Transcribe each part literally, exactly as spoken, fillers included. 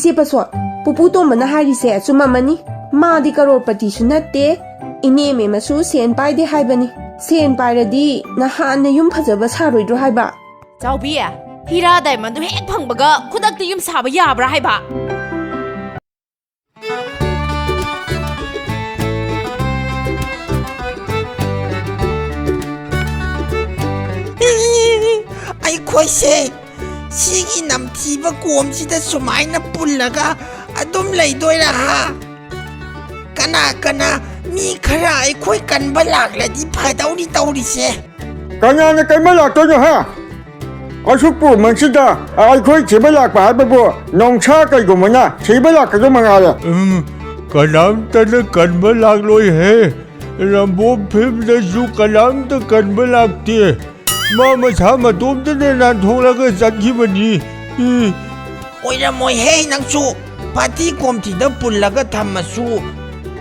ꯏꯆꯦ ꯄꯁꯣꯠ, ꯄꯨꯄꯨ ꯇꯣꯝꯕꯅ ꯍꯥꯏꯔꯤꯁꯦ ꯑꯆꯨꯝꯕ ꯑꯃꯅꯤ꯫ ꯃꯥꯗꯤ ꯀꯔꯣꯔꯄꯇꯤꯁꯨ ꯅꯠꯇꯦ, ꯏꯅꯦ ꯃꯦꯝꯃꯁꯨ ꯁꯦꯟ ꯄꯥꯏꯗꯦ ꯍꯥꯏꯕꯅꯤ꯫ ꯁꯦꯟ ꯄꯥꯏꯔꯗꯤ ꯅꯍꯥꯟꯅ ꯌꯨꯝ ꯐꯖꯕ ꯁꯥꯔꯣꯏꯗ꯭ꯔꯣ ꯍꯥꯏꯕ? ꯆꯥꯎꯕꯤ, ꯍꯤꯔꯥ ꯗꯥꯏꯃꯟꯗꯨ ꯍꯦꯛ ꯐꯪꯕꯒ ꯈꯨꯗꯛꯇ ꯌꯨꯝ ꯁꯥꯕ ꯌꯥꯕ꯭ꯔꯥ ꯍꯥꯏꯕ? ꯑꯩꯈꯣꯏꯁꯦ ꯁꯤꯒꯤ ꯅꯝꯊꯤꯕ ꯀꯣꯝꯁꯤꯗ ꯁꯨꯃꯥꯏꯅ ꯄꯨꯜꯂꯒ ꯑꯗꯨꯝ ꯂꯩꯗꯣꯏꯔꯥ, ꯍꯥ? ꯀꯅꯥ ꯀꯅꯥ, ꯃꯤ ꯈꯔ ꯑꯩꯈꯣꯏ ꯀꯟꯕ ꯂꯥꯛꯂꯗꯤ ꯐꯗꯧꯅꯤ ꯇꯧꯔꯤꯁꯦ꯫ ꯀꯅꯥꯅ ꯀꯟꯕ ꯂꯥꯛꯇꯣꯏꯅꯣ, ꯍꯥ? ꯑꯁꯨꯛꯄꯨ ꯃꯁꯤꯗ ꯑꯩꯈꯣꯏ ꯊꯤꯕ ꯂꯥꯛꯄ ꯍꯥꯏꯕꯕꯨ ꯅꯣꯡꯁꯥ ꯀꯩꯒꯨꯝꯕꯅ ꯊꯤꯕ ꯂꯥꯛꯀꯗꯧ ꯃꯉꯥꯏꯔꯦ꯫ ꯎꯝ, ꯀꯅꯥꯝꯇꯅ ꯀꯟꯕ ꯂꯥꯛꯂꯣꯏꯍꯦ꯫ ꯔꯝꯕꯣ ꯐꯤꯜꯝꯗꯁꯨ ꯀꯅꯥꯝꯇ ꯀꯟꯕ ꯂꯥꯛꯇꯦ꯫ ꯃꯥ ꯃꯁꯥ ꯃꯇꯣꯝꯇꯅ ꯅꯥꯟꯊꯣꯛꯂꯒ ꯆꯠꯈꯤꯕꯅꯤ꯫ ꯏ꯫ ꯑꯣꯏꯔꯝꯃꯣꯏꯍꯦ ꯅꯪꯁꯨ꯫ ꯄꯥꯔꯇꯤ ꯀꯣꯝꯇꯤꯗ ꯄꯨꯜꯂꯒ ꯊꯝꯃꯁꯨ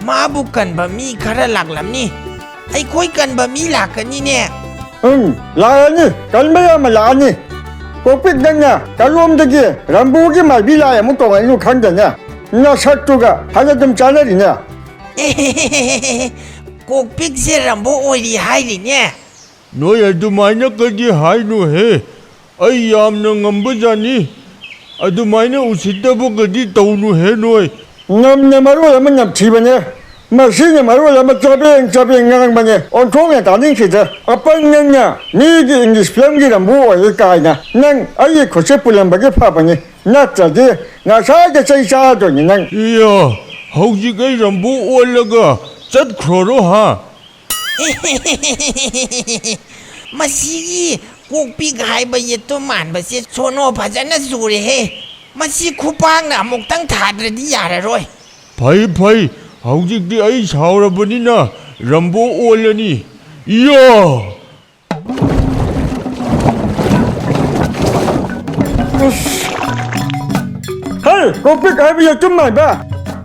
ꯃꯥꯕꯨ ꯀꯟꯕ ꯃꯤ ꯈꯔ ꯂꯥꯛꯂꯝꯅꯤ꯫ ꯑꯩꯈꯣꯏ ꯀꯟꯕ ꯃꯤ ꯂꯥꯛꯀꯅꯤꯅꯦ꯫ ꯎꯝ, ꯂꯥꯛꯑꯅꯤ꯫ ꯀꯟꯕ ꯌꯥꯝꯅ ꯂꯥꯛꯑꯅꯤ꯫ ꯀꯣꯛꯄꯤꯛ, ꯅꯪꯅ ꯀꯔꯣꯝꯗꯒꯤ ꯔꯝꯕꯣꯒꯤ ꯃꯥꯏꯕꯤ ꯂꯥꯏ ꯑꯃꯨꯛ ꯇꯣꯡꯉꯛꯏꯅꯣ ꯈꯪꯗꯦꯅꯦ꯫ ꯅꯁꯛꯇꯨꯒ ꯐꯅ ꯑꯗꯨꯝ ꯆꯥꯅꯔꯤꯅꯦ꯫ ꯀꯣꯛꯄꯤꯛꯁꯦ ꯔꯝꯕꯣ ꯑꯣꯏꯔꯤ ꯍꯥꯏꯔꯤꯅꯦ꯫ ꯅꯣꯏ ꯑꯗꯨꯃꯥꯏꯅ ꯀꯗꯤ ꯍꯥꯏꯅꯨꯍꯦ꯫ ꯑꯩ ꯌꯥꯝꯅ ꯉꯝꯕꯖꯥꯠꯅꯤ꯫ ꯑꯗꯨꯃꯥꯏꯅ ꯎꯁꯤꯠꯇꯕꯒꯗꯤ ꯇꯧꯅꯨꯍꯦ ꯅꯣꯏ꯫ ꯅꯝꯅ ꯃꯔꯣꯜ ꯑꯃ ꯅꯝꯊꯤꯕꯅꯦ, ꯃꯁꯤꯅ ꯃꯔꯣꯜ ꯑꯃ ꯆꯕꯦꯡ ꯆꯕꯦꯡ ꯉꯥꯡꯕꯅꯦ꯫ ꯑꯣꯟꯊꯣꯛꯅ ꯇꯥꯅꯤꯡꯈꯤꯗ꯭ꯔꯦ꯫ ꯑꯄꯪ ꯅꯪꯅ ꯃꯤꯒꯤ ꯏꯪꯂꯤꯁ ꯐꯤꯂꯝꯒꯤ ꯔꯝꯕꯣ ꯑꯣꯏꯔꯦ ꯀꯥꯏꯅ꯫ ꯅꯪ ꯑꯩꯒꯤ ꯈꯨꯠꯁꯦ ꯄꯨꯜꯂꯝꯕꯒꯤ ꯐꯕꯅꯤ, ꯅꯠꯇ꯭ꯔꯗꯤ ꯉꯁꯥꯏꯗ ꯆꯩ ꯆꯥꯗꯣꯏꯅꯤ ꯅꯪ꯫ ꯏꯌꯥ, ꯍꯧꯖꯤꯛ ꯑꯩ ꯔꯝꯕꯣ ꯑꯣꯜꯂꯒ ꯆꯠꯈ꯭ꯔꯣꯔꯣ ꯍꯥ? ꯃꯁꯤꯒꯤ ꯀꯣꯛꯄꯤꯛ ꯍꯥꯏꯕ ꯌꯦꯇꯨꯝ ꯃꯥꯟꯕꯁꯦ ꯁꯣꯅꯣ ꯐꯖꯅ ꯆꯨꯔꯦꯍꯦ꯫ ꯃꯁꯤ ꯈꯨꯄꯥꯛꯅ ꯑꯃꯨꯛꯇꯪ ꯊꯥꯗ꯭ꯔꯗꯤ ꯌꯥꯔꯔꯣꯏ꯫ ꯐꯩ, ꯐꯩ, ꯍꯧꯖꯤꯛꯇꯤ ꯑꯩ ꯁꯥꯎꯔꯕꯅꯤꯅ ꯔꯝꯕꯣ ꯑꯣꯜꯂꯅꯤ꯫ ꯏꯌꯥ! ꯍꯩ, ꯀꯣꯛꯄꯤꯛ ꯍꯥꯏꯕ ꯌꯦꯇꯨꯝ ꯃꯥꯟꯕ!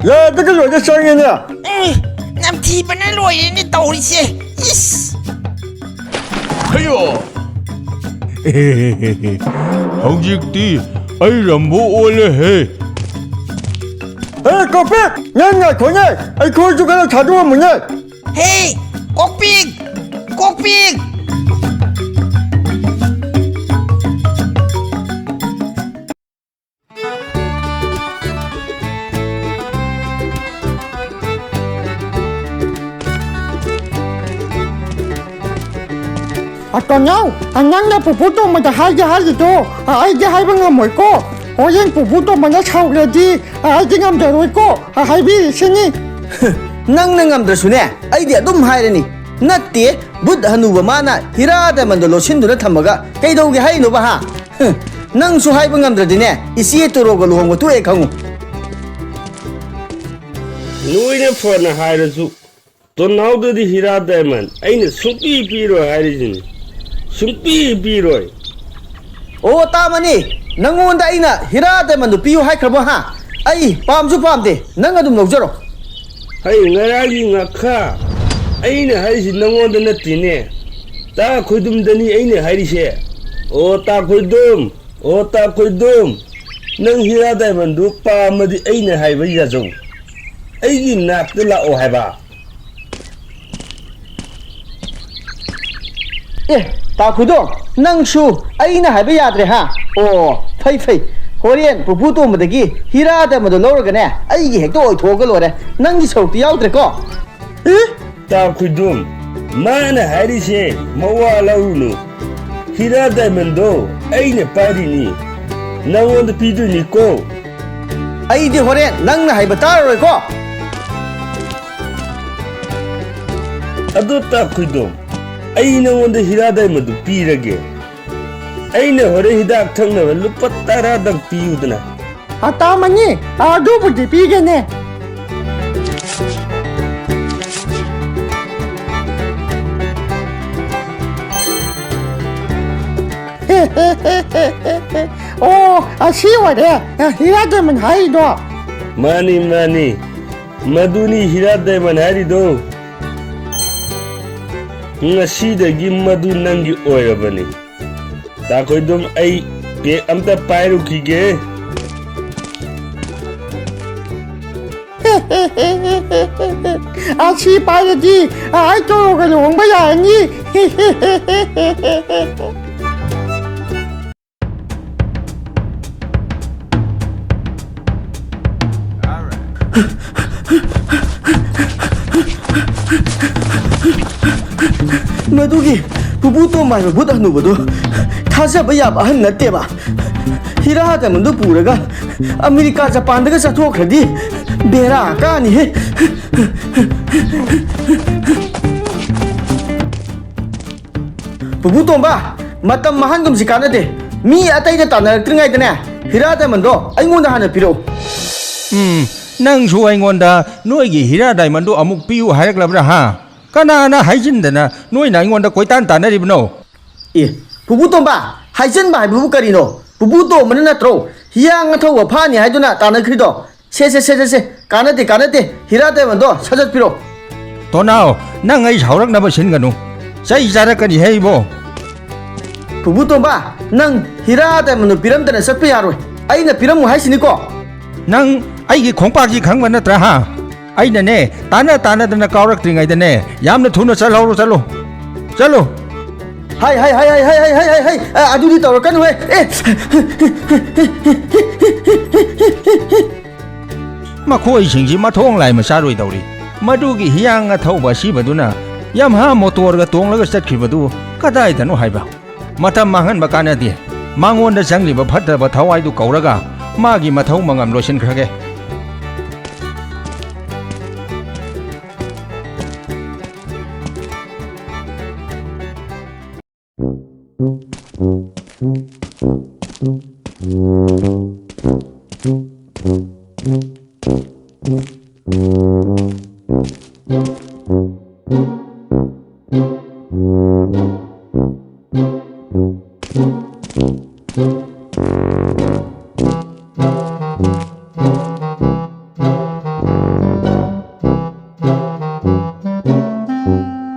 ꯌꯥꯗꯒ ꯂꯣꯏꯅ ꯆꯪꯉꯤꯅꯦ꯫ ꯎꯝ, ꯅꯝꯊꯤꯕꯅ ꯂꯣꯏꯔꯦꯅꯦ ꯇꯧꯔꯤꯁꯦ꯫ ꯏꯁ! ꯍꯩꯌꯣ! ꯍꯧꯖꯤꯛꯇꯤ ꯑꯩ ꯔꯝꯕꯣ ꯑꯣꯜꯂꯦꯍꯦ꯫ ꯍꯦ, ꯀꯣꯛꯄꯤ! ꯅꯪ ꯉꯥꯏꯈꯣꯅꯦ! ꯑꯩꯈꯣꯏꯁꯨ ꯈꯔ ꯊꯥꯗꯣꯛꯑꯝꯃꯨꯅꯦ! ꯍꯦ! ꯀꯣꯛꯄꯤ! ꯀꯣꯛꯄꯤ! ꯑ, ꯇꯣꯅꯥꯎ, ꯑ, ꯅꯪꯅ ꯄꯨꯄꯨ ꯇꯣꯝꯕꯗ ꯍꯥꯏꯒꯦ ꯍꯥꯏꯔꯤꯗꯣ, ꯑ, ꯑꯩꯗꯤ ꯍꯥꯏꯕ ꯉꯝꯃꯣꯏꯀꯣ꯫ ꯍꯣꯔꯦꯟ ꯄꯨꯄꯨ ꯇꯣꯝꯕꯅ ꯁꯥꯎꯈ꯭ꯔꯗꯤ, ꯑ, ꯑꯩꯗꯤ ꯉꯝꯖꯔꯣꯏꯀꯣ꯫ ꯑ, ꯍꯥꯏꯕꯤꯔꯤꯁꯤꯅꯤ꯫ ꯅꯪꯅ ꯉꯝꯗ꯭ꯔꯁꯨꯅꯦ, ꯑꯩꯗꯤ ꯑꯗꯨꯝ ꯍꯥꯏꯔꯅꯤ꯫ ꯅꯠꯇꯦ, ꯕꯨꯠ ꯍꯅꯨꯕ ꯃꯥꯅ ꯍꯤꯔꯥ ꯗꯥꯏꯃꯟꯗꯣ ꯂꯣꯠꯁꯤꯟꯗꯨꯅ ꯊꯝꯃꯒ ꯀꯩꯗꯧꯒꯦ ꯍꯥꯏꯅꯣꯕ, ꯍꯥ? ꯅꯪꯁꯨ ꯍꯥꯏꯕ ꯉꯝꯗ꯭ꯔꯗꯤꯅꯦ, ꯏꯆꯦ ꯇꯣꯔꯣꯒ ꯂꯨꯍꯣꯡꯕ ꯇꯣꯛꯑꯦ ꯈꯪꯉꯨ꯫ ꯅꯣꯏꯅ ꯐꯅ ꯍꯥꯏꯔꯁꯨ, ꯇꯣꯟꯅꯥꯎꯗꯗꯤ ꯍꯤꯔꯥ ꯗꯥꯏꯃꯟ ꯑꯩꯅ ꯁꯨꯡꯄꯤ ꯄꯤꯔꯣꯏ ꯍꯥꯏꯔꯤꯁꯤꯅꯤ꯫ ꯁꯨꯡꯄꯤ ꯄꯤꯔꯣꯏ꯫ ꯑꯣ, ꯇꯥꯃꯅꯤ, ꯅꯪꯉꯣꯟꯗ ꯑꯩꯅ ꯍꯤꯔꯥ ꯗꯥꯏꯃꯟꯗꯨ ꯄꯤꯌꯨ ꯍꯥꯏꯈ꯭ꯔꯕꯣ, ꯍꯥ? ꯑꯩ ꯄꯥꯝꯁꯨ ꯄꯥꯝꯗꯦ, ꯅꯪ ꯑꯗꯨꯝ ꯂꯧꯖꯔꯣ꯫ ꯍꯩ, ꯉꯔꯥꯡꯒꯤ ꯉꯥꯈꯥ, ꯑꯩꯅ ꯍꯥꯏꯔꯤꯁꯤ ꯅꯪꯉꯣꯟꯗ ꯅꯠꯇꯦꯅꯦ, ꯇꯥ ꯈꯣꯏꯗꯨꯝꯗꯅꯤ ꯑꯩꯅ ꯍꯥꯏꯔꯤꯁꯦ꯫ ꯑꯣ, ꯇꯥ ꯈꯣꯏꯗꯨꯝ, ꯑꯣ, ꯇꯥ ꯈꯣꯏꯗꯨꯝ, ꯅꯪ ꯍꯤꯔꯥ ꯗꯥꯏꯃꯟꯗꯨ ꯄꯥꯝꯃꯗꯤ ꯑꯩꯅ ꯍꯥꯏꯕ ꯌꯥꯖꯧ꯫ ꯑꯩꯒꯤ ꯅꯥꯛꯇ ꯂꯥꯛꯑꯣ ꯍꯥꯏꯕ꯫ ꯑꯦ, ꯇꯥ ꯈꯣꯏꯗꯣ, ꯅꯪꯁꯨ ꯑꯩꯅ ꯍꯥꯏꯕ ꯌꯥꯗ꯭ꯔꯦ, ꯍꯥ? ꯑꯣ, ꯐꯩ, ꯐꯩ꯫ ꯍꯣꯔꯦꯟ ꯄꯨꯄꯨ ꯇꯣꯝꯕꯗꯒꯤ ꯍꯤꯔꯥ ꯗꯥꯏꯃꯟꯗꯣ ꯂꯧꯔꯒꯅꯦ, ꯑꯩꯒꯤ ꯍꯦꯛꯇ ꯑꯣꯏꯊꯣꯛꯑꯒ ꯂꯣꯏꯔꯦ꯫ ꯅꯪꯒꯤ ꯁꯔꯨꯛꯇꯤ ꯌꯥꯎꯗ꯭ꯔꯦꯀꯣ? ꯑꯦ? ꯇꯥ ꯈꯣꯏꯗꯣꯝ, ꯃꯥꯅ ꯍꯥꯏꯔꯤꯁꯦ ꯃꯋꯥ ꯂꯧꯔꯨꯅꯨ꯫ ꯍꯤꯔꯥ ꯗꯥꯏꯃꯟꯗꯣ ꯑꯩꯅ ꯄꯥꯏꯔꯤꯅꯤ꯫ ꯅꯉꯣꯟꯗ ꯄꯤꯗꯣꯏꯅꯤꯀꯣ꯫ ꯑꯩꯗꯤ ꯍꯣꯔꯦꯟ ꯅꯪꯅ ꯍꯥꯏꯕ ꯇꯥꯔꯔꯣꯏꯀꯣ꯫ ꯑꯗꯣ ꯇꯥ ꯈꯣꯏꯗꯣꯝ, ꯑꯩ ꯅꯉꯣꯟꯗ ꯍꯤꯔꯥ ꯗꯥꯏꯃꯟꯗꯨ ꯄꯤꯔꯒꯦ꯫ ꯑꯩꯅ ꯍꯣꯔꯦꯟ ꯍꯤꯗꯥꯛ ꯊꯛꯅꯕ ꯂꯨꯄꯥ ꯇꯔꯥꯗꯪ ꯄꯤꯌꯨꯗꯅ꯫ ꯑ, ꯇꯥꯃꯅꯤ, ꯑ, ꯑꯗꯨꯕꯨꯗꯤ ꯄꯤꯒꯦꯅꯦ꯫ ꯑꯣ, ꯑꯁꯤ ꯑꯣꯏꯔꯦ, ꯑ, ꯍꯤꯔꯥ ꯗꯥꯏꯃꯟ ꯍꯥꯏꯔꯤꯗꯣ꯫ ꯃꯥꯅꯤ, ꯃꯥꯅꯤ, ꯃꯗꯨꯅꯤ ꯍꯤꯔꯥ ꯗꯥꯏꯃꯟ ꯍꯥꯏꯔꯤꯗꯣ꯫ ꯉꯁꯤꯗꯒꯤ ꯃꯗꯨ ꯅꯪꯒꯤ ꯑꯣꯏꯔꯕꯅꯤ꯫ ꯇꯥ ꯈꯣꯏꯗꯨꯝ, ꯑꯩ ꯄꯦꯛ ꯑꯝꯇ ꯄꯥꯏꯔꯨꯈꯤꯒꯦ꯫ ꯑꯁꯤ ꯄꯥꯏꯔꯗꯤ ꯑꯩ ꯇꯣꯔꯣꯒ ꯂꯨꯍꯣꯡꯕ ꯌꯥꯔꯅꯤ꯫ ꯃꯗꯨꯒꯤ ꯄꯨꯄꯨ ꯇꯣꯝꯕ ꯍꯥꯏꯕ ꯚꯨꯠ ꯍꯅꯨꯕꯗꯣ ꯊꯥꯖꯕ ꯌꯥꯕ ꯑꯍꯟ ꯅꯠꯇꯦꯕ꯫ ꯍꯤꯔꯥ ꯗꯥꯏꯃꯟꯗꯣ ꯄꯨꯔꯒ ꯑꯃꯦꯔꯤꯀꯥ, ꯖꯄꯥꯟꯗꯒ ꯆꯠꯊꯣꯛꯈ꯭ꯔꯗꯤ ꯕꯦꯔꯥ ꯀꯥꯅꯤꯍꯦ꯫ ꯄꯨꯄꯨ ꯇꯣꯝꯕ, ꯃꯇꯝ ꯃꯥꯡꯍꯟꯒꯨꯝꯁꯤ ꯀꯥꯟꯅꯗꯦ꯫ ꯃꯤ ꯑꯇꯩꯗ ꯇꯥꯟꯅꯔꯛꯇ꯭ꯔꯤꯉꯩꯗꯅꯦ, ꯍꯤꯔꯥ ꯗꯥꯏꯃꯟꯗꯣ ꯑꯩꯉꯣꯟꯗ ꯍꯥꯟꯅ ꯄꯤꯔꯛꯎ꯫ ꯎꯝ, ꯅꯪꯁꯨ ꯑꯩꯉꯣꯟꯗ ꯅꯣꯏꯒꯤ ꯍꯤꯔꯥ ꯗꯥꯏꯃꯟꯗꯣ ꯑꯃꯨꯛ ꯄꯤꯌꯨ ꯍꯥꯏꯔꯛꯂꯕ꯭ꯔꯥ, ꯍꯥ? ꯀꯅꯥꯅ ꯍꯥꯏꯖꯤꯟꯗꯅ ꯅꯣꯏꯅ ꯑꯩꯉꯣꯟꯗ ꯀꯣꯏꯇꯥꯟ ꯇꯥꯟꯅꯔꯤꯕꯅꯣ? ꯑꯦ, ꯄꯨꯄꯨ ꯇꯣꯝꯕ, ꯍꯥꯏꯖꯤꯟꯕ ꯍꯥꯏꯕꯕꯨ ꯀꯔꯤꯅꯣ? ꯄꯨꯄꯨ ꯇꯣꯝꯕꯅ ꯅꯠꯇ꯭ꯔꯣ ꯍꯤꯌꯥꯡ ꯑꯊꯧꯕ ꯐꯥꯅꯤ ꯍꯥꯏꯗꯨꯅ ꯇꯥꯟꯅꯈ꯭ꯔꯤꯗꯣ? ꯁꯦ, ꯁꯦ, ꯁꯦ, ꯁꯦ, ꯁꯦ, ꯀꯥꯟꯅꯗꯦ, ꯀꯥꯟꯅꯗꯦ꯫ ꯍꯤꯔꯥ ꯗꯥꯏꯃꯟꯗꯣ ꯁꯠ ꯁꯠ ꯄꯤꯔꯣ꯫ ꯇꯣꯅꯥꯎ, ꯅꯪ ꯑꯩ ꯁꯥꯎꯔꯛꯅꯕ ꯁꯤꯟꯒꯅꯨ꯫ ꯆꯩ ꯆꯥꯔꯛꯀꯅꯤ ꯍꯦ ꯏꯕꯣ꯫ ꯄꯨꯄꯨ ꯇꯣꯝꯕ, ꯅꯪ ꯍꯤꯔꯥ ꯗꯥꯏꯃꯟꯗꯣ ꯄꯤꯔꯝꯗꯅ ꯆꯠꯄ ꯌꯥꯔꯣꯏ꯫ ꯑꯩꯅ ꯄꯤꯔꯝꯃꯨ ꯍꯥꯏꯁꯤꯅꯤꯀꯣ꯫ ꯅꯪ ꯑꯩꯒꯤ ꯈꯣꯡꯄꯥꯛꯁꯤ ꯈꯪꯕ ꯅꯠꯇ꯭ꯔꯥ, ꯍꯥ? ꯑꯩꯅꯅꯦ, ꯇꯥꯅ ꯇꯥꯅꯗꯅ ꯀꯥꯎꯔꯛꯇ꯭ꯔꯤꯉꯩꯗꯅꯦ, ꯌꯥꯝꯅ ꯊꯨꯅ ꯆꯠꯍꯧꯔꯣ, ꯆꯠꯂꯣ꯫ ꯆꯠꯂꯣ꯫ ꯍꯥꯏ, ꯍꯥꯏ, ꯍꯥꯏ, ꯍꯥꯏ, ꯍꯥꯏ, ꯍꯥꯏ, ꯍꯥꯏ, ꯍꯥꯏ, ꯍꯥꯏ, ꯑ, ꯑꯗꯨꯗꯤ ꯇꯧꯔꯛꯀꯅꯨꯍꯦ꯫ ꯑꯦ꯫ ꯃꯈꯣꯏꯁꯤꯡꯁꯤ ꯃꯊꯣꯡ ꯂꯥꯏ ꯃꯆꯥꯔꯣꯏꯗꯧꯔꯤ꯫ ꯃꯗꯨꯒꯤ ꯍꯤꯌꯥꯡ ꯑꯊꯧꯕ ꯑꯁꯤꯕꯗꯨꯅ ꯌꯥꯝꯍꯥ ꯃꯣꯇꯣꯔꯒ ꯇꯣꯡꯂꯒ ꯆꯠꯈꯤꯕꯗꯨ ꯀꯗꯥꯏꯗꯅꯣ ꯍꯥꯏꯕ? ꯃꯇꯝ ꯃꯥꯡꯍꯟꯕ ꯀꯥꯟꯅꯗꯦ꯫ ꯃꯉꯣꯟꯗ ꯆꯪꯂꯤꯕ ꯐꯠꯇꯕ ꯊꯋꯥꯏꯗꯨ ꯀꯧꯔꯒ ꯃꯥꯒꯤ ꯃꯊꯧ ꯃꯉꯝ ꯂꯣꯏꯁꯤꯟꯈ꯭ꯔꯒꯦ꯫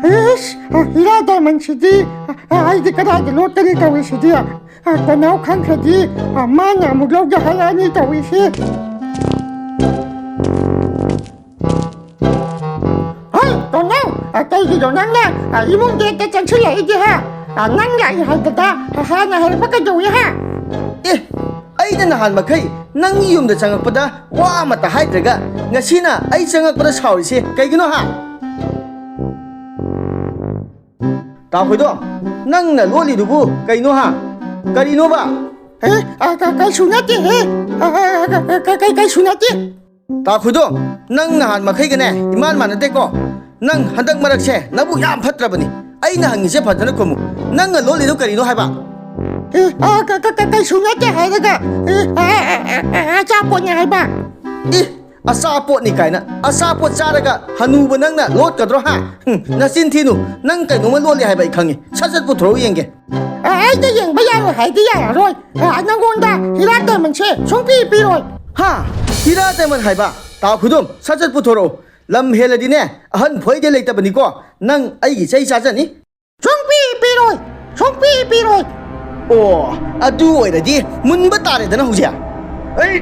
ꯏꯁ, ꯍꯤꯔꯥ ꯗꯥꯏꯃꯟꯁꯤꯗꯤ, ꯑꯩꯗꯤ ꯀꯗꯥꯏꯗ ꯂꯣꯠꯀꯅꯤ ꯇꯧꯔꯤꯁꯤꯗꯤ? ꯀꯣꯅꯥꯎ ꯈꯪꯈ꯭ꯔꯗꯤ, ꯃꯥꯅ ꯑꯃꯨꯛ ꯂꯧꯒꯦ ꯍꯥꯏꯔꯛꯑꯅꯤ ꯇꯧꯔꯤꯁꯤ꯫ ꯀꯩꯒꯤꯅꯣ ꯅꯪꯅ, ꯑ, ꯏꯃꯨꯡꯗ ꯍꯦꯛꯇ ꯆꯪꯁꯤꯜꯂꯛꯏꯗꯤ, ꯍꯥ? ꯑ, ꯅꯪ ꯂꯥꯛꯏ ꯍꯥꯏꯕꯗ, ꯑ, ꯍꯥꯟꯅ ꯍꯥꯏꯔꯛꯄ ꯀꯩꯗꯧꯏ, ꯍꯥ? ꯑꯦ, ꯑꯩꯅ ꯅꯍꯥꯟ ꯃꯈꯩ ꯅꯪꯒꯤ ꯌꯨꯝꯗ ꯆꯪꯉꯛꯄꯗ ꯋꯥ ꯑꯃꯠꯇ ꯍꯥꯏꯗ꯭ꯔꯒ, ꯉꯁꯤꯅ ꯑꯩ ꯆꯪꯉꯛꯄꯗ ꯁꯥꯎꯔꯤꯁꯦ ꯀꯩꯒꯤꯅꯣ, ꯍꯥ? ꯇꯥ ꯈꯣꯏꯗꯣ, ꯅꯪꯅ ꯂꯣꯜꯂꯤꯗꯨꯕꯨ ꯀꯩꯅꯣ, ꯍꯥ? ꯀꯔꯤꯅꯣꯕ? ꯑꯦ, ꯑ, ꯀ-, ꯀꯩꯁꯨ ꯅꯠꯇꯦꯍꯦ꯫ ꯑ, ꯑ, ꯀ-, ꯀ-, ꯀ-, ꯀꯩꯁꯨ ꯅꯠꯇꯦ꯫ ꯇꯥ ꯈꯣꯏꯗꯣ, ꯅꯪ ꯅꯍꯥꯟ ꯃꯈꯩꯒꯅꯦ ꯏꯃꯥꯟ ꯃꯥꯟꯅꯗꯦꯀꯣ꯫ ꯅꯪ ꯍꯟꯗꯛ ꯃꯔꯛꯁꯦ ꯅꯕꯨꯛ ꯌꯥꯝ ꯐꯠꯇ꯭ꯔꯕꯅꯤ꯫ ꯑꯩꯅ ꯍꯪꯉꯤꯁꯦ ꯐꯖꯅ ꯈꯨꯝꯃꯨ꯫ ꯅꯪꯅ ꯂꯣꯜꯂꯤꯗꯣ ꯀꯔꯤꯅꯣ ꯍꯥꯏꯕ? ꯑꯦ, ꯑ, ꯀ-, ꯀ-, ꯀ-, ꯀꯩꯁꯨ ꯅꯠꯇꯦ ꯍꯥꯏꯔꯒ, ꯑꯦ, ꯑ, ꯑ, ꯑ, ꯑ, ꯑꯆꯥꯄꯣꯠꯅꯦ ꯍꯥꯏꯕ꯫ ꯑꯦ, ꯑꯆꯥꯄꯣꯠꯅꯤ ꯀꯥꯏꯅ꯫ ꯑꯆꯥꯄꯣꯠ ꯆꯥꯔꯒ ꯍꯅꯨꯕ ꯅꯪꯅ ꯂꯣꯠꯀꯗ꯭ꯔꯣ, ꯍꯥ? ꯍꯨꯝ, ꯅꯆꯤꯟ ꯊꯤꯅꯨ꯫ ꯅꯪ ꯀꯩꯅꯣꯝꯃ ꯂꯣꯜꯂꯤ ꯍꯥꯏꯕ ꯑꯩ ꯈꯪꯉꯤ꯫ ꯁꯠ ꯁꯠ ꯄꯨꯊꯣꯔꯛꯎ ꯌꯦꯡꯒꯦ꯫ ꯑ, ꯑꯩꯗ ꯌꯦꯡꯕ ꯌꯥꯔꯣꯏ ꯍꯥꯏꯗꯤ ꯌꯥꯔꯔꯣꯏ꯫ ꯑ, ꯅꯪꯉꯣꯟꯗ ꯍꯤꯔꯥ ꯗꯥꯏꯃꯟꯁꯦ ꯁꯨꯡꯄꯤ ꯄꯤꯔꯣꯏ꯫ ꯍꯥ? ꯍꯤꯔꯥ ꯗꯥꯏꯃꯟ ꯍꯥꯏꯕ? ꯇꯥ ꯈꯨꯗꯣꯝ, ꯁꯠ ꯁꯠ ꯄꯨꯊꯣꯔꯛꯑꯣ꯫ ꯂꯝ ꯍꯦꯜꯂꯗꯤꯅꯦ, ꯑꯍꯟ ꯐꯣꯏꯗꯦ ꯂꯩꯇꯕꯅꯤꯀꯣ꯫ ꯅꯪ ꯑꯩꯒꯤ ꯆꯩ ꯆꯥꯖꯅꯤ꯫ ꯁꯨꯡꯄꯤ ꯄꯤꯔꯣꯏ, ꯁꯨꯡꯄꯤ ꯄꯤꯔꯣꯏ꯫ ꯑꯣ, ꯑꯗꯨ ꯑꯣꯏꯔꯗꯤ ꯃꯨꯟꯕ ꯇꯥꯔꯦꯗꯅ ꯍꯧꯖꯤꯛ꯫ ꯑꯩ,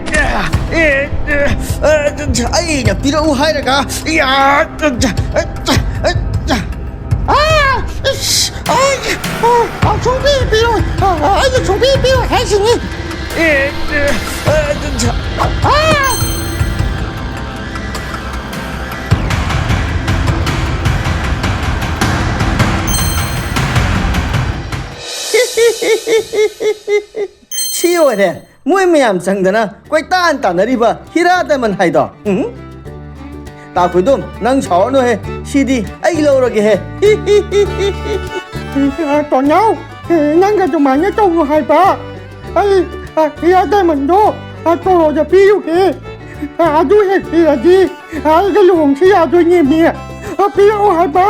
ꯑꯦ, ꯑꯦ, ꯑꯩꯅ ꯄꯤꯔꯛꯎ ꯍꯥꯏꯔꯒ, ꯌꯥ, ꯑꯥ, ꯏꯁ, ꯑꯩ, ꯑꯥ, ꯁꯨꯡꯄꯤ ꯄꯤꯔꯣꯏ꯫ ꯑꯥ, ꯑꯩꯅ ꯁꯨꯡꯄꯤ ꯄꯤꯔꯣꯏ ꯍꯥꯏꯁꯤꯅꯤ꯫ ꯑꯦ, ꯑꯥ, ꯁꯤ ꯑꯣꯏꯔꯦ ꯃꯣꯏ ꯃꯌꯥꯝ ꯆꯪꯗꯅ ꯀꯣꯏꯇꯥꯟ ꯇꯥꯟꯅꯔꯤꯕ ꯍꯤꯔꯥ ꯗꯥꯏꯃꯟ ꯍꯥꯏꯗꯣ꯫ ꯎꯝ? ꯇꯥ ꯈꯣꯏꯗꯣꯝ, ꯅꯪ ꯁꯥꯎꯔꯅꯨꯍꯦ, ꯁꯤꯗꯤ ꯑꯩ ꯂꯧꯔꯒꯦꯍꯦ꯫ ꯇꯣꯟꯅꯥꯎ, ꯅꯪꯒ ꯑꯗꯨꯃꯥꯏꯅ ꯇꯧꯅꯨ ꯍꯥꯏꯕ꯫ ꯑꯩ, ꯑ, ꯍꯤꯔꯥ ꯗꯥꯏꯃꯟꯗꯣ, ꯑ, ꯇꯣꯔꯣꯗ ꯄꯤꯔꯨꯒꯦ꯫ ꯑ, ꯑꯗꯨ ꯍꯦꯛ ꯄꯤꯔꯗꯤ ꯑꯩꯒ ꯂꯨꯍꯣꯡꯁꯤ ꯌꯥꯗꯣꯏꯅꯦꯃꯤ꯫ ꯑ, ꯄꯤꯔꯛꯑꯣ ꯍꯥꯏꯕ꯫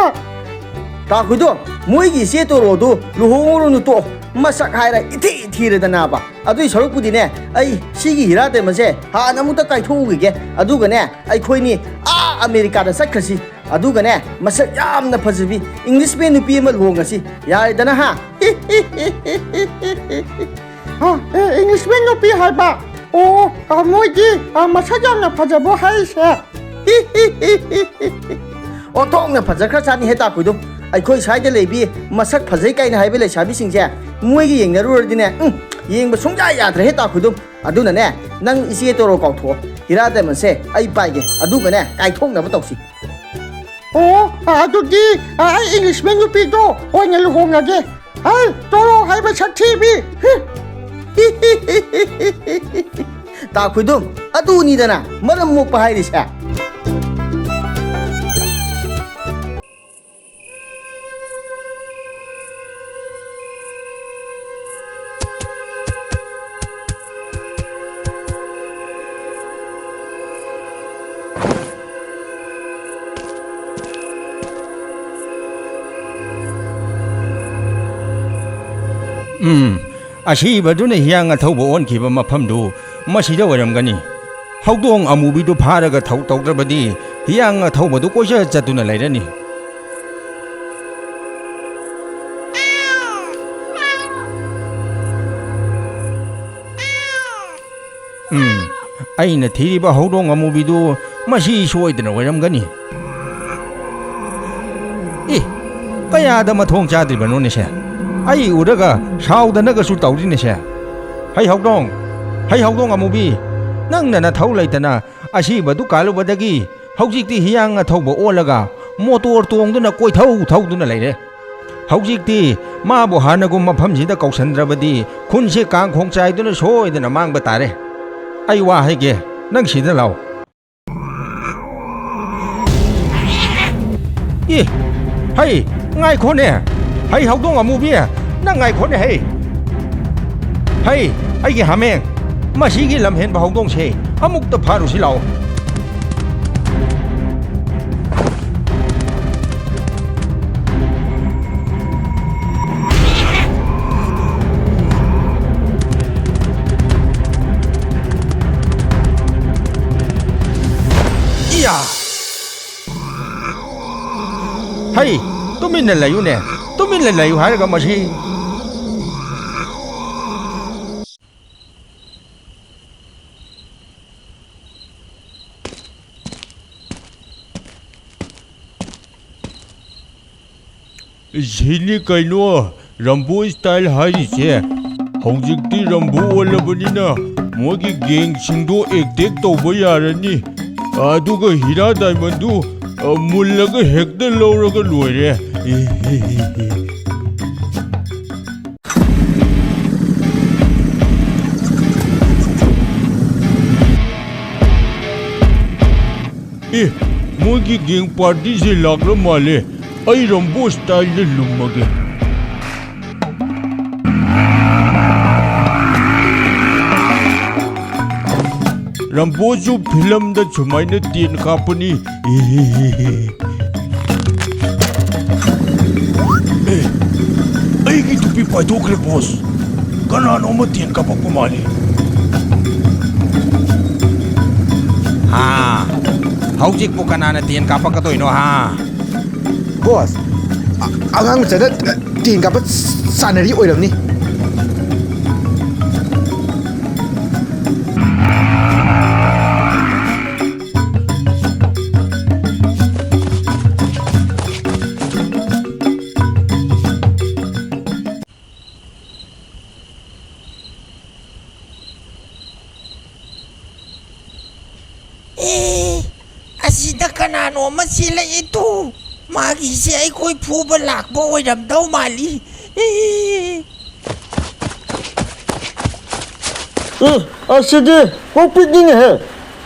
ꯇꯥ ꯈꯣꯏꯗꯣꯝ, ꯃꯣꯏꯒꯤ ꯏꯆꯦ ꯇꯣꯔꯣꯗꯨ ꯂꯨꯍꯣꯡꯉꯨꯔꯨꯅꯨ ꯇꯣꯛꯑꯣ꯫ ꯃꯁꯛ ꯍꯥꯏꯔ ꯏꯊꯤ ꯊꯤꯔꯗꯅꯕ꯫ ꯑꯗꯨꯏ ꯁꯔꯨꯛꯄꯨꯗꯤꯅꯦ, ꯑꯩ ꯁꯤꯒꯤ ꯍꯤꯔꯥ ꯗꯥꯏꯃꯟꯁꯦ ꯍꯥꯟꯅ ꯑꯃꯨꯛꯇ ꯀꯥꯏꯊꯣꯛꯎꯈꯤꯒꯦ꯫ ꯑꯗꯨꯒꯅꯦ, ꯑꯩꯈꯣꯏꯅꯤ ꯑꯥ ꯑꯃꯦꯔꯤꯀꯥꯗ ꯆꯠꯈ꯭ꯔꯁꯤ꯫ ꯑꯗꯨꯒꯅꯦ, ꯃꯁꯛ ꯌꯥꯝꯅ ꯐꯖꯕꯤ Englishman ꯅꯨꯄꯤ ꯑꯃ ꯂꯨꯍꯣꯡꯉꯁꯤ꯫ ꯌꯥꯔꯦꯗꯅ, ꯍꯥ? ꯍꯥ? ꯑꯦ, Englishman ꯅꯨꯄꯤ ꯍꯥꯏꯕ? ꯑꯣ, ꯑ, ꯃꯣꯏꯒꯤ, ꯑ, ꯃꯁꯛ ꯌꯥꯝꯅ ꯐꯖꯕ ꯍꯥꯏꯁꯦ? ꯑꯣꯟꯊꯣꯛꯅ ꯐꯖꯈ꯭ꯔꯖꯥꯠꯅꯤꯍꯦ ꯇꯥ ꯈꯣꯏꯗꯨꯝ꯫ ꯑꯩꯈꯣꯏ ꯁ꯭ꯋꯥꯏꯗ ꯂꯩꯕꯤ ꯃꯁꯛ ꯐꯖꯩ ꯀꯥꯏꯅ ꯍꯥꯏꯕ ꯂꯩꯁꯥꯕꯤꯁꯤꯡꯁꯦ ꯃꯣꯏꯒ ꯌꯦꯡꯅꯔꯨꯔꯗꯤꯅꯦ, ꯎꯝ, ꯌꯦꯡꯕ ꯁꯨꯡꯌꯥ ꯌꯥꯗ꯭ꯔꯦꯍꯦ ꯇꯥ ꯈꯣꯏꯗꯨꯝ꯫ ꯑꯗꯨꯅꯅꯦ, ꯅꯪ ꯏꯆꯦ ꯇꯣꯔꯣ ꯀꯥꯎꯊꯣꯛꯑꯣ꯫ ꯍꯤꯔꯥ ꯗꯥꯏꯃꯟꯁꯦ ꯑꯩ ꯄꯥꯏꯒꯦ, ꯑꯗꯨꯒꯅꯦ ꯀꯥꯏꯊꯣꯛꯅꯕ ꯇꯧꯁꯤ꯫ ꯑꯣ, ꯑꯗꯨꯗꯤ ꯑꯩ ꯏꯪꯂꯤꯁꯃꯦꯟ ꯅꯨꯄꯤꯗꯣ ꯑꯣꯏꯅ ꯂꯨꯍꯣꯡꯉꯒꯦ꯫ ꯍꯩ, ꯇꯣꯔꯣ ꯍꯥꯏꯕ ꯁꯛꯊꯤꯕꯤ! ꯇꯥ ꯈꯣꯏꯗꯨꯝ, ꯑꯗꯨꯅꯤꯗꯅ ꯃꯔꯝ ꯃꯣꯛꯄ ꯍꯥꯏꯔꯤꯁꯦ꯫ ꯎꯝ, ꯑꯁꯤꯕꯗꯨꯅ ꯍꯤꯌꯥꯡ ꯑꯊꯧꯕ ꯑꯣꯟꯈꯤꯕ ꯃꯐꯝꯗꯨ ꯃꯁꯤꯗ ꯑꯣꯏꯔꯝꯒꯅꯤ꯫ ꯍꯧꯗꯣꯡ ꯑꯃꯨꯕꯤꯗꯨ ꯐꯥꯔꯒ ꯊꯧ ꯇꯧꯗ꯭ꯔꯕꯗꯤ ꯍꯤꯌꯥꯡ ꯑꯊꯧꯕꯗꯨ ꯀꯣꯏꯆꯠ ꯆꯠꯇꯨꯅ ꯂꯩꯔꯅꯤ꯫ ꯎꯝ, ꯑꯩꯅ ꯊꯤꯔꯤꯕ ꯍꯧꯗꯣꯡ ꯑꯃꯨꯕꯤꯗꯨ ꯃꯁꯤ ꯁꯣꯏꯗꯅ ꯑꯣꯏꯔꯝꯒꯅꯤ꯫ ꯏ, ꯀꯌꯥꯗ ꯃꯊꯣꯡ ꯆꯥꯗ꯭ꯔꯤꯕꯅꯣꯅꯦ ꯁꯦ? ꯑꯩ ꯎꯔꯒ ꯁꯥꯎꯗꯅꯒꯁꯨ ꯇꯧꯔꯤꯅꯦ ꯁꯦ꯫ ꯍꯩ ꯍꯧꯗꯣꯡ, ꯍꯩ ꯍꯧꯗꯣꯡ ꯑꯃꯨꯕꯤ, ꯅꯪꯅ ꯅꯊꯧ ꯂꯩꯇꯅ ꯑꯁꯤꯕꯗꯨ ꯀꯥꯜꯂꯨꯕꯗꯒꯤ ꯍꯧꯖꯤꯛꯇꯤ ꯍꯤꯌꯥꯡ ꯑꯊꯧꯕ ꯑꯣꯜꯂꯒ ꯃꯣꯇꯣꯔ ꯇꯣꯡꯗꯨꯅ ꯀꯣꯏꯊꯧ ꯊꯧꯗꯨꯅ ꯂꯩꯔꯦ꯫ ꯍꯧꯖꯤꯛꯇꯤ ꯃꯥꯕꯨ ꯍꯥꯟꯅꯒꯨꯝ ꯃꯐꯝꯁꯤꯗ ꯀꯧꯁꯟꯗ꯭ꯔꯕꯗꯤ ꯈꯨꯟꯁꯦ ꯀꯥꯡꯈꯣꯡ ꯆꯥꯏꯗꯨꯅ ꯁꯣꯏꯗꯅ ꯃꯥꯡꯕ ꯇꯥꯔꯦ꯫ ꯑꯩ ꯋꯥ ꯍꯥꯏꯒꯦ, ꯅꯪ ꯁꯤꯗ ꯂꯥꯎ꯫ ꯑꯦ, ꯍꯩ, ꯉꯥꯏꯈꯣꯅꯦ꯫ ꯍꯩ, ꯍꯧꯗꯣꯡ ꯑꯃꯨꯕꯤ, ꯅꯪ ꯉꯥꯏꯈꯣꯅꯦ, ꯍꯩ꯫ ꯍꯩ, ꯑꯩꯒꯤ ꯍꯥꯃꯦꯡ, ꯃꯁꯤꯒꯤ ꯂꯝꯍꯦꯟꯕ ꯍꯧꯗꯣꯡꯁꯦ ꯑꯃꯨꯛꯇ ꯐꯥꯔꯨꯁꯤ ꯂꯥꯛꯑꯣ꯫ ꯏꯌꯥ! ꯍꯩ, ꯇꯨꯃꯤꯟꯅ ꯂꯩꯌꯨꯅꯦ꯫ ꯇꯨꯃꯤꯟꯅ ꯂꯩꯌꯨ ꯍꯥꯏꯔꯒ ꯃꯁꯤ꯫ ꯁꯤꯅꯤ ꯀꯩꯅꯣ ꯔꯝꯕꯣ style ꯍꯥꯏꯔꯤꯁꯦ꯫ ꯍꯧꯖꯤꯛꯇꯤ ꯔꯝꯕꯣ ꯑꯣꯜꯂꯕꯅꯤꯅ ꯃꯣꯏꯒꯤ gangꯁꯤꯡꯗꯣ attack ꯇꯧꯕ ꯌꯥꯔꯅꯤ꯫ ꯑꯗꯨꯒ ꯍꯤꯔꯥ diamondꯗꯨ, ꯑ, ꯃꯨꯜꯂꯒ ꯍꯦꯛꯇ ꯂꯧꯔꯒ ꯂꯣꯏꯔꯦ꯫ ꯑꯦ, ꯃꯣꯏꯒꯤ gang partyꯁꯦ ꯂꯥꯛꯂ ꯃꯥꯜꯂꯦ꯫ ꯑꯩ ꯔꯝꯕꯣ styleꯗ ꯂꯨꯝꯃꯒꯦ꯫ ꯔꯝꯕꯣꯁꯨ filmꯗ ꯁꯨꯃꯥꯏꯅ ꯇꯦꯟ ꯀꯥꯞꯄꯅꯤ꯫ ꯑꯦ, ꯑꯩꯒꯤ ꯇꯨꯄꯤ ꯄꯥꯏꯊꯣꯛꯈ꯭ꯔꯦ, boss꯫ ꯀꯅꯥꯅꯣ ꯑꯃ ꯇꯦꯟ ꯀꯥꯞꯄꯛꯄ ꯃꯥꯜꯂꯤ꯫ ꯍꯥ? ꯍꯧꯖꯤꯛꯄꯨ ꯀꯅꯥꯅ ꯇꯦꯟ ꯀꯥꯞꯄꯛꯀꯗꯣꯏꯅꯣ, ꯍꯥ? Boss, ꯑ-, ꯑꯉꯥꯡ ꯃꯆꯥꯗ, ꯑ, ꯇꯦꯟ ꯀꯥꯞꯄ ꯁꯥꯟꯅꯔꯤ ꯑꯣꯏꯔꯝꯅꯤ꯫ ꯑꯦ, ꯑꯁꯤꯗ ꯀꯅꯥꯅꯣ ꯑꯃ ꯆꯦꯜꯂꯛꯑꯦ ꯇꯨ꯫ ꯃꯥꯒꯤꯁꯦ ꯑꯩꯈꯣꯏ ꯐꯨꯕ ꯂꯥꯛꯄ ꯑꯣꯏꯔꯝꯗꯧ ꯃꯥꯜꯂꯤ꯫ ꯑꯦ꯫ ꯑꯦ, ꯑꯁꯤꯗꯤ ꯀꯣꯛꯄꯤꯛꯅꯤꯅꯦꯍꯦ꯫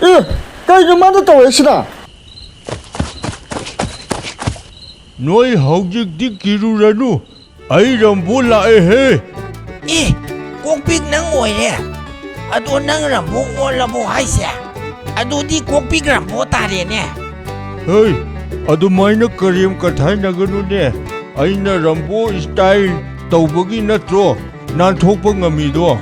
ꯑꯦ, ꯀꯩꯅꯣ ꯃꯥꯅ ꯇꯧꯔꯛꯏꯁꯤꯅ? ꯅꯣꯏ ꯍꯧꯖꯤꯛꯇꯤ ꯀꯤꯔꯨꯔꯅꯨ꯫ ꯑꯩ ꯔꯝꯕꯣ ꯂꯥꯛꯑꯦꯍꯦ! ꯑꯦ, ꯀꯣꯛꯄꯤꯛ ꯅꯪ ꯑꯣꯏꯔꯦ? ꯑꯗꯣ ꯅꯪ ꯔꯝꯕꯣ ꯑꯣꯜꯂꯕꯣ ꯍꯥꯏꯁꯦ? ꯑꯗꯨꯗꯤ ꯀꯣꯛꯄꯤꯛ ꯔꯝꯕꯣ ꯇꯥꯔꯦꯅꯦ꯫ ꯍꯩ, ꯑꯗꯨꯃꯥꯏꯅ ꯀꯔꯦꯝ ꯀꯊꯥꯏꯅꯒꯅꯨꯅꯦ꯫ ꯑꯩꯅ ꯔꯝꯕꯣ style ꯇꯧꯕꯒꯤ ꯅꯠꯇ꯭ꯔꯣ ꯅꯥꯟꯊꯣꯛꯄ ꯉꯝꯃꯤꯗꯣ?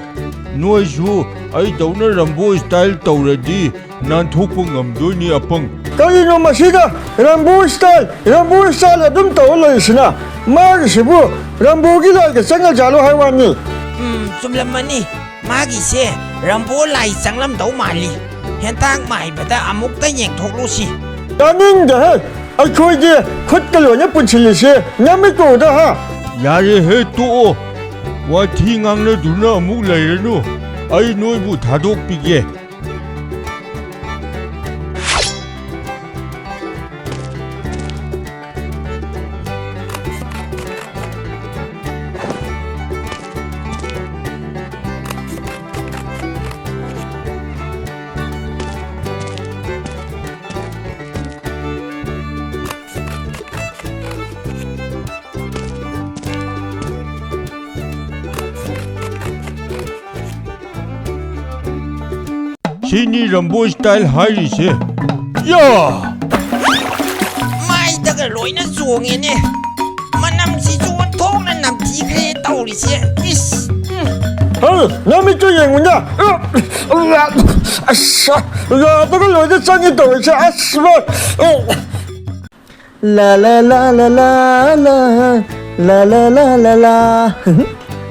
ꯅꯣꯏꯁꯨ ꯑꯩꯗꯧꯅ ꯔꯝꯕꯣ style ꯇꯧꯔꯗꯤ ꯅꯥꯟꯊꯣꯛꯄ ꯉꯝꯗꯣꯏꯅꯤ, ꯑꯄꯪ꯫ ꯀꯔꯤꯅꯣ ꯃꯁꯤꯗ ꯔꯝꯕꯣ style, ꯔꯝꯕꯣ style ꯑꯗꯨꯝ ꯇꯧꯔ ꯂꯩꯔꯤꯁꯤꯅ? ꯃꯥꯒꯤꯁꯤꯕꯨ ꯔꯝꯕꯣꯒꯤ ꯂꯥꯏꯒ ꯆꯪꯉꯖꯥꯠꯂꯣ ꯍꯥꯏ ꯋꯥꯅꯤ꯫ ꯎꯝ, ꯆꯨꯝꯂꯝꯃꯅꯤ꯫ ꯃꯥꯒꯤꯁꯦ ꯔꯝꯕꯣ ꯂꯥꯏ ꯆꯪꯂꯝꯗꯧ ꯃꯥꯜꯂꯤ꯫ ꯍꯦꯟꯇꯥꯛ ꯃꯥꯏꯕꯗ ꯑꯃꯨꯛꯇ ꯌꯦꯡꯊꯣꯛꯂꯨꯁꯤ꯫ ꯇꯥꯅꯤꯡꯗꯦꯍꯦ! ꯑꯩꯈꯣꯏꯗꯤ ꯈꯨꯠꯀ ꯂꯣꯏꯅ ꯄꯨꯟꯁꯤꯜꯂꯤꯁꯦ ꯅꯃꯤꯠꯇꯨ ꯎꯗ, ꯍꯥ? ꯌꯥꯔꯦꯍꯦ, ꯇꯣꯛꯑꯣ꯫ ꯋꯥꯊꯤ ꯉꯥꯡꯅꯗꯨꯅ ꯑꯃꯨꯛ ꯂꯩꯔꯅꯨ꯫ ꯑꯩ ꯅꯣꯏꯕꯨ ꯊꯥꯗꯣꯛꯄꯤꯒꯦ꯫ ꯁꯤꯅꯤ ꯔꯝꯕꯣ style ꯍꯥꯏꯔꯤꯁꯦ꯫ ꯌꯥ! ꯃꯥꯏꯗꯒ ꯂꯣꯏꯅ ꯆꯣꯡꯉꯦꯅꯦ꯫ ꯃꯅꯝꯁꯤꯁꯨ ꯑꯣꯟꯊꯣꯛꯅ ꯅꯝꯊꯤꯈ꯭ꯔꯦ ꯇꯧꯔꯤꯁꯦ꯫ ꯏꯁ! ꯎꯝ꯫ ꯍꯦ, ꯅꯃꯤꯠꯇꯨ ꯌꯦꯡꯉꯨꯅꯦ꯫ ꯑꯁ, ꯌꯥꯗꯒ ꯂꯣꯏꯅ ꯆꯪꯉꯦ ꯇꯧꯔꯤꯁꯦ꯫ ꯑꯁ, ꯚꯥꯏ꯫ ꯂꯥ, ꯂꯥ, ꯂꯥ, ꯂꯥ, ꯂꯥ, ꯂꯥ꯫ ꯂꯥ, ꯂꯥ, ꯂꯥ, ꯂꯥ, ꯂꯥ꯫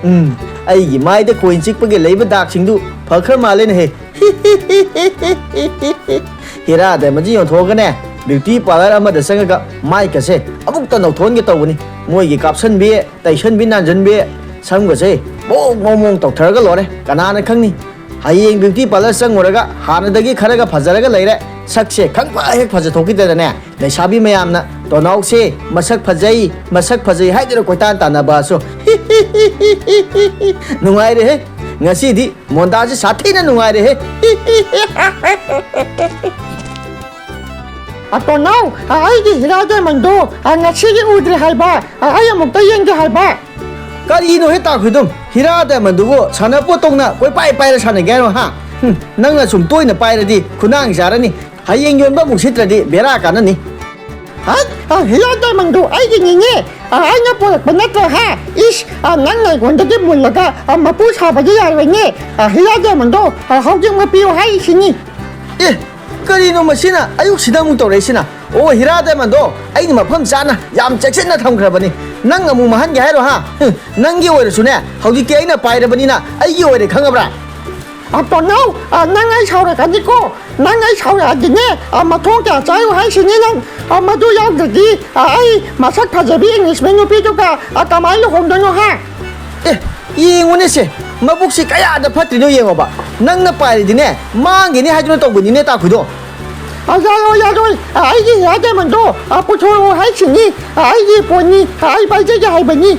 ꯎꯝ, ꯑꯩꯒꯤ ꯃꯥꯏꯗ ꯈꯣꯏꯅ ꯆꯤꯛꯄꯒꯤ ꯂꯩꯕ ꯗꯥꯛꯁꯤꯡꯗꯨ ꯐꯈ꯭ꯔ ꯃꯥꯜꯂꯦꯅꯦꯍꯦ꯫ ꯍꯤꯔꯥ ꯗꯥꯏꯃꯟꯁꯤ ꯌꯣꯟꯊꯣꯛꯑꯒꯅꯦ, ꯕ꯭ꯌꯨꯇꯤ ꯄꯥꯔꯂꯔ ꯑꯃꯗ ꯆꯪꯉꯒ ꯃꯥꯏꯀꯁꯦ ꯑꯃꯨꯛꯇ ꯅꯧꯊꯣꯛꯍꯟꯒꯦ ꯇꯧꯕꯅꯤ꯫ ꯃꯣꯏꯒꯤ ꯀꯥꯞꯁꯟꯕꯤ, ꯇꯩꯁꯟꯕꯤ, ꯅꯥꯟꯖꯟꯕꯤ, ꯁꯝꯒꯁꯦ ꯃꯑꯣꯡ ꯃꯑꯣꯡ ꯃꯑꯣꯡ ꯇꯧꯊꯔꯒ ꯂꯣꯏꯔꯦ꯫ ꯀꯅꯥꯅ ꯈꯪꯅꯤ? ꯍꯌꯦꯡ ꯕ꯭ꯌꯨꯇꯤ ꯄꯥꯔꯂꯔ ꯆꯪꯉꯨꯔꯒ ꯍꯥꯟꯅꯗꯒꯤ ꯈꯔꯒ ꯐꯖꯔꯒ ꯂꯩꯔꯦ, ꯁꯛꯁꯦ ꯈꯪꯐ ꯍꯦꯛ ꯐꯖꯊꯣꯛꯈꯤꯗꯅꯅꯦ, ꯂꯩꯁꯥꯕꯤ ꯃꯌꯥꯝꯅ "ꯇꯣꯅꯥꯎꯁꯦ ꯃꯁꯛ ꯐꯖꯩ, ꯃꯁꯛ ꯐꯖꯩ" ꯍꯥꯏꯗꯨꯅ ꯀꯣꯏꯇꯥꯟ ꯇꯥꯟꯅꯕꯁꯨ꯫ ꯅꯨꯡꯉꯥꯏꯔꯦꯍꯦ, ꯉꯁꯤꯗꯤ ꯃꯣꯟꯗꯥꯁꯦ ꯁꯥꯊꯤꯅ ꯅꯨꯡꯉꯥꯏꯔꯦꯍꯦ꯫ ꯑ, ꯇꯣꯅꯥꯎ, ꯑ, ꯑꯩꯒꯤ ꯍꯤꯔꯥ ꯗꯥꯏꯃꯟꯗꯣ, ꯑ, ꯉꯁꯤꯒꯤ ꯎꯗ꯭ꯔꯤ ꯍꯥꯏꯕ, ꯑ, ꯑꯩ ꯑꯃꯨꯛꯇ ꯌꯦꯡꯒꯦ ꯍꯥꯏꯕ꯫ ꯀꯔꯤꯅꯣ ꯍꯦ ꯇꯥ ꯈꯣꯏꯗꯨꯝ? ꯍꯤꯔꯥ ꯗꯥꯏꯃꯟꯗꯨꯕꯨ ꯁꯥꯟꯅꯄꯣꯠꯇꯧꯅ ꯀꯣꯏꯄꯥꯏ ꯄꯥꯏꯔ ꯁꯥꯟꯅꯒꯦ ꯍꯥꯏꯔꯣ, ꯍꯥ? ꯍꯨꯝ, ꯅꯪꯅ ꯁꯨꯝ ꯇꯣꯏꯅ ꯄꯥꯏꯔꯗꯤ ꯈꯨꯅꯥꯡ ꯆꯥꯔꯅꯤ꯫ ꯍꯌꯦꯡ ꯌꯣꯟꯕ ꯑꯃꯨꯛ ꯁꯤꯠꯇ꯭ꯔꯗꯤ ꯕꯦꯔꯥ ꯀꯥꯟꯅꯅꯤ꯫ ꯍꯠ! ꯑ, ꯍꯤꯔꯥ ꯗꯥꯏꯃꯟꯗꯨ ꯑꯩꯒꯤꯅꯤꯅꯦ꯫ ꯑ, ꯑꯩꯅ ꯄꯣꯔꯛꯄ ꯅꯠꯇ꯭ꯔꯣ, ꯍꯥ? ꯏꯁ! ꯑ, ꯅꯪꯅ ꯑꯩꯉꯣꯟꯗꯒꯤ ꯃꯨꯜꯂꯒ, ꯑ, ꯃꯄꯨ ꯁꯥꯕꯗꯤ ꯌꯥꯔꯣꯏꯅꯦ꯫ ꯑ, ꯍꯤꯔꯥ ꯗꯥꯏꯃꯟꯗꯣ, ꯑ, ꯍꯧꯖꯤꯛꯃꯛ ꯄꯤꯌꯨ ꯍꯥꯏꯔꯤꯁꯤꯅꯤ꯫ ꯑꯦ, ꯀꯔꯤꯅꯣ ꯃꯁꯤꯅ ꯑꯌꯨꯛꯁꯤꯗ ꯑꯃꯨꯛ ꯇꯧꯔꯛꯏꯁꯤꯅ? ꯑꯣ, ꯍꯤꯔꯥ ꯗꯥꯏꯃꯟꯗꯣ ꯑꯩꯅ ꯃꯐꯝ ꯆꯥꯅ ꯌꯥꯝ ꯆꯦꯛꯁꯤꯟꯅ ꯊꯝꯈ꯭ꯔꯕꯅꯤ꯫ ꯅꯪ ꯑꯃꯨꯛ ꯃꯥꯡꯍꯟꯒꯦ ꯍꯥꯏꯔꯣ, ꯍꯥ? ꯍꯨꯝ, ꯅꯪꯒꯤ ꯑꯣꯏꯔꯁꯨꯅꯦ, ꯍꯧꯖꯤꯛꯇꯤ ꯑꯩꯅ ꯄꯥꯏꯔꯕꯅꯤꯅ ꯑꯩꯒꯤ ꯑꯣꯏꯔꯦ, ꯈꯪꯉꯕ꯭ꯔꯥ? ꯑ, ꯇꯣꯅꯥꯎ, ꯑ, ꯅꯪ ꯑꯩ ꯁꯥꯎꯔꯛꯀꯅꯤꯀꯣ꯫ ꯅꯪ ꯑꯩ ꯁꯥꯎꯔꯛꯑꯗꯤꯅꯦ, ꯑ, ꯃꯊꯣꯡ ꯀꯌꯥ ꯆꯥꯔꯨ ꯍꯥꯏꯁꯤꯅꯤ ꯅꯪ꯫ ꯑ, ꯃꯗꯨ ꯌꯥꯎꯗ꯭ꯔꯗꯤ, ꯑ, ꯑꯩ ꯃꯁꯛ ꯐꯖꯕꯤ Englishman ꯅꯨꯄꯤꯗꯨꯒ, ꯑ, ꯀꯃꯥꯏꯅ ꯂꯨꯍꯣꯡꯗꯣꯏꯅꯣ, ꯍꯥ? ꯑꯦ, ꯌꯦꯡꯉꯨꯅꯦꯁꯦ, ꯃꯕꯨꯛꯁꯤ ꯀꯌꯥꯗ ꯐꯠꯇ꯭ꯔꯤꯅꯣ ꯌꯦꯡꯉꯣꯕ꯫ ꯅꯪꯅ ꯄꯥꯏꯔꯤꯗꯤꯅꯦ, ꯃꯥꯡꯒꯤꯅꯤ ꯍꯥꯏꯗꯨꯅ ꯇꯧꯕꯅꯤꯅꯦ, ꯇꯥꯈꯨꯗꯣ꯫ ꯑ, ꯌꯥꯔꯣꯏ, ꯌꯥꯔꯣꯏ꯫ ꯑ, ꯑꯩꯒꯤ ꯍꯤꯔꯥ ꯗꯥꯏꯃꯟꯗꯣ, ꯑ, ꯄꯨꯊꯣꯔꯛꯑꯣ ꯍꯥꯏꯁꯤꯅꯤ꯫ ꯑ, ꯑꯩꯒꯤ ꯄꯣꯠꯅꯤ꯫ ꯑ, ꯑꯩ ꯄꯥꯏꯖꯒꯦ ꯍꯥꯏꯕꯅꯤ꯫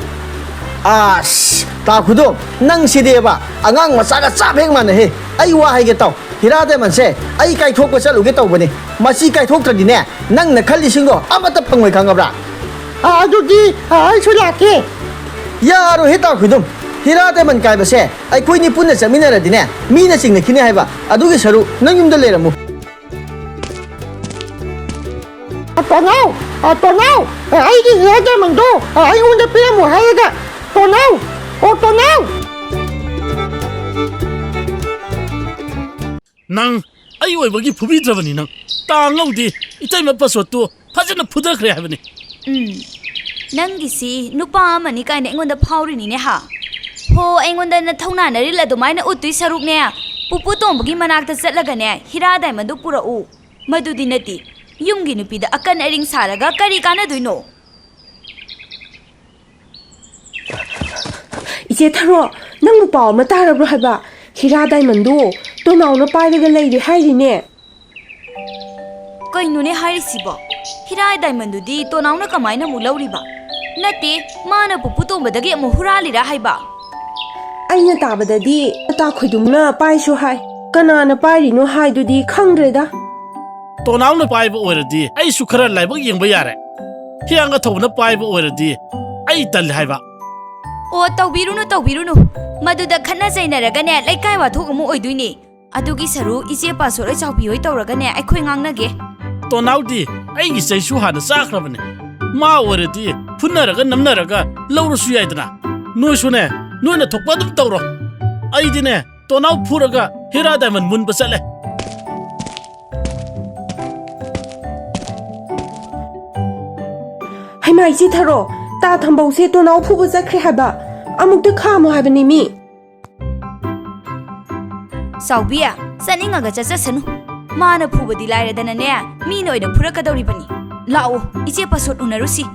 ꯑꯁ, ꯇꯥꯈꯨꯗꯣ, ꯅꯪꯁꯤꯗꯤꯕ, ꯑꯉꯥꯡ ꯃꯆꯥꯒ ꯆꯞ ꯍꯦꯛ ꯃꯥꯟꯅꯩꯍꯦ꯫ ꯑꯩ ꯋꯥ ꯍꯥꯏꯒꯦ ꯇꯥꯎ꯫ ꯍꯤꯔꯥ ꯗꯥꯏꯃꯟꯁꯦ ꯑꯩ ꯀꯥꯏꯊꯣꯛꯄ ꯆꯠꯂꯨꯒꯦ ꯇꯧꯕꯅꯤ꯫ ꯃꯁꯤ ꯀꯥꯏꯊꯣꯛꯇ꯭ꯔꯗꯤꯅꯦ, ꯅꯪꯅ ꯈꯜꯂꯤꯁꯤꯡꯗꯣ ꯑꯃꯠꯇ ꯐꯪꯉꯣꯏ, ꯈꯪꯉꯕ꯭ꯔꯥ? ꯑ, ꯑꯗꯨꯗꯤ, ꯑ, ꯑꯩꯁꯨ ꯂꯥꯛꯀꯦ꯫ ꯌꯥꯔꯣꯏꯍꯦ, ꯇꯥꯈꯨꯗꯨꯝ꯫ ꯍꯤꯔꯥ ꯗꯥꯏꯃꯟ ꯀꯥꯏꯕꯁꯦ ꯑꯩꯈꯣꯏꯅꯤ ꯄꯨꯟꯅ ꯆꯠꯃꯤꯟꯅꯔꯗꯤꯅꯦ, ꯃꯤꯅ ꯆꯤꯡꯅꯈꯤꯅꯤ ꯍꯥꯏꯕ꯫ ꯑꯗꯨꯒꯤ ꯁꯔꯨꯛ ꯅꯪ ꯌꯨꯝꯗ ꯂꯩꯔꯝꯃꯨ꯫ ꯑ, ꯇꯣꯅꯥꯎ, ꯑ, ꯇꯣꯅꯥꯎ, ꯑ, ꯑꯩꯒꯤ ꯍꯤꯔꯥ ꯗꯥꯏꯃꯟꯗꯣ, ꯑ, ꯑꯩꯉꯣꯟꯗ ꯄꯤꯔꯝꯃꯨ ꯍꯥꯏꯔꯒ, ꯇꯣꯅꯥꯎ, ꯑꯣ, ꯇꯣꯅꯥꯎ꯫ ꯅꯪ ꯑꯩ ꯑꯣꯏꯕꯒꯤ ꯐꯨꯕꯤꯗ꯭ꯔꯕꯅꯤ ꯅꯪ꯫ ꯇꯥꯡ ꯂꯧꯗꯦ, ꯏꯇꯩꯃ ꯄꯁꯣꯠꯇꯨ ꯐꯖꯅ ꯐꯨꯊꯈ꯭ꯔꯦ ꯍꯥꯏꯕꯅꯤ꯫ ꯎꯝ, ꯅꯪꯒꯤꯁꯤ ꯅꯨꯄꯥ ꯑꯃꯅꯤ ꯀꯥꯏꯅ ꯑꯩꯉꯣꯟꯗ ꯐꯥꯎꯔꯤꯅꯤꯅꯦ ꯍꯥ? ꯍꯣ, ꯑꯩꯉꯣꯟꯗ ꯅꯊꯧꯅꯥ ꯅꯔꯤꯜ ꯑꯗꯨꯃꯥꯏꯅ ꯎꯠꯇꯣꯏ ꯁꯔꯨꯛꯅꯦ, ꯄꯨꯄꯨ ꯇꯣꯝꯕꯒꯤ ꯃꯅꯥꯛꯇ ꯆꯠꯂꯒꯅꯦ, ꯍꯤꯔꯥ ꯗꯥꯏꯃꯟꯗꯨ ꯄꯨꯔꯛꯎ꯫ ꯃꯗꯨꯗꯤ ꯅꯠꯇꯦ, ꯌꯨꯝꯒꯤ ꯅꯨꯄꯤꯗ ꯑꯀꯟ ꯑꯔꯤꯡ ꯁꯥꯔꯒ ꯀꯔꯤ ꯀꯥꯟꯅꯗꯣꯏꯅꯣ? ꯏꯆꯦ ꯊꯔꯣ, ꯅꯪꯕꯨ ꯄꯥꯎ ꯑꯃ ꯇꯥꯔꯕ꯭ꯔꯣ ꯍꯥꯏꯕ? ꯍꯤꯔꯥ ꯗꯥꯏꯃꯟꯗꯣ ꯇꯣꯅꯥꯎꯅ ꯄꯥꯏꯔꯒ ꯂꯩꯔꯦ ꯍꯥꯏꯔꯤꯅꯦ꯫ ꯀꯩꯅꯣꯅꯦ ꯍꯥꯏꯔꯤꯁꯤꯕꯣ? ꯍꯤꯔꯥ ꯗꯥꯏꯃꯟꯗꯨꯗꯤ ꯇꯣꯅꯥꯎꯅ ꯀꯃꯥꯏꯅ ꯑꯃꯨꯛ ꯂꯧꯔꯤꯕ? ꯅꯠꯇꯦ, ꯃꯥꯅ ꯄꯨꯄꯨ ꯇꯣꯝꯕꯗꯒꯤ ꯑꯃꯨꯛ ꯍꯨꯔꯥꯜꯂꯤꯔꯥ ꯍꯥꯏꯕ? ꯑꯩꯅ ꯇꯥꯕꯗꯗꯤ ꯇꯥ ꯈꯣꯏꯗꯨꯝꯅ ꯄꯥꯏꯁꯨ ꯍꯥꯏ꯫ ꯀꯅꯥꯅ ꯄꯥꯏꯔꯤꯅꯣ ꯍꯥꯏꯗꯨꯗꯤ ꯈꯪꯗ꯭ꯔꯦꯗ꯫ ꯇꯣꯅꯥꯎꯅ ꯄꯥꯏꯕ ꯑꯣꯏꯔꯗꯤ ꯑꯩꯁꯨ ꯈꯔ ꯂꯥꯏꯕꯛ ꯌꯦꯡꯕ ꯌꯥꯔꯦ꯫ ꯍꯤꯌꯥꯡꯒ ꯊꯧꯕꯅ ꯄꯥꯏꯕ ꯑꯣꯏꯔꯗꯤ ꯑꯩ ꯇꯜꯂꯦ ꯍꯥꯏꯕ꯫ ꯑꯣ, ꯇꯧꯕꯤꯔꯨꯅꯨ, ꯇꯧꯕꯤꯔꯨꯅꯨ꯫ ꯃꯗꯨꯗ ꯈꯠꯅ ꯆꯩꯅꯔꯒꯅꯦ, ꯂꯩꯀꯥꯏ ꯋꯥꯊꯣꯛ ꯑꯃꯨꯛ ꯑꯣꯏꯗꯣꯏꯅꯦ꯫ ꯑꯗꯨꯒꯤ ꯁꯔꯨꯛ ꯏꯆꯦ ꯄꯥꯁꯣꯔ ꯍꯣꯏ ꯆꯥꯎꯕꯤ ꯍꯣꯏ ꯇꯧꯔꯒꯅꯦ, ꯑꯩꯈꯣꯏ ꯉꯥꯡꯅꯒꯦ꯫ ꯇꯣꯅꯥꯎꯗꯤ ꯑꯩꯒꯤ ꯆꯩꯁꯨ ꯍꯥꯟꯅ ꯆꯥꯈ꯭ꯔꯕꯅꯦ꯫ ꯃꯥ ꯑꯣꯏꯔꯗꯤ ꯐꯨꯅꯔꯒ ꯅꯝꯅꯔꯒ ꯂꯧꯔꯁꯨ ꯌꯥꯏꯗꯅ꯫ ꯅꯣꯏꯁꯨꯅꯦ, ꯅꯣꯏꯅ ꯊꯣꯛꯄ ꯑꯗꯨꯝ ꯇꯧꯔꯣ꯫ ꯑꯩꯗꯤꯅꯦ, ꯇꯣꯅꯥꯎ ꯐꯨꯔꯒ ꯍꯤꯔꯥ ꯗꯥꯏꯃꯟ ꯃꯨꯟꯕ ꯆꯠꯂꯦ꯫ ꯍꯩꯃꯥ, ꯏꯆꯦ ꯊꯔꯣ, ꯇꯥ ꯊꯝꯕꯧꯁꯦ ꯇꯣꯅꯥꯎ ꯐꯨꯕ ꯆꯠꯈ꯭ꯔꯦ ꯍꯥꯏꯕ꯫ ꯑꯃꯨꯛꯇ ꯈꯥꯝꯃꯣ ꯍꯥꯏꯕꯅꯤ ꯃꯤ꯫ ꯆꯥꯎꯕꯤ, ꯆꯠꯅꯤꯡꯉꯒ ꯆꯠꯆꯁꯅꯨ꯫ ꯃꯥꯅ ꯐꯨꯕꯗꯤ ꯂꯥꯏꯔꯗꯅꯅꯦ, ꯃꯤꯅ ꯑꯣꯏꯅ ꯐꯨꯔꯛꯀꯗꯧꯔꯤꯕꯅꯤ꯫ ꯂꯥꯛꯑꯣ, ꯏꯆꯦ ꯄꯁꯣꯠ ꯎꯅꯔꯨꯁꯤ꯫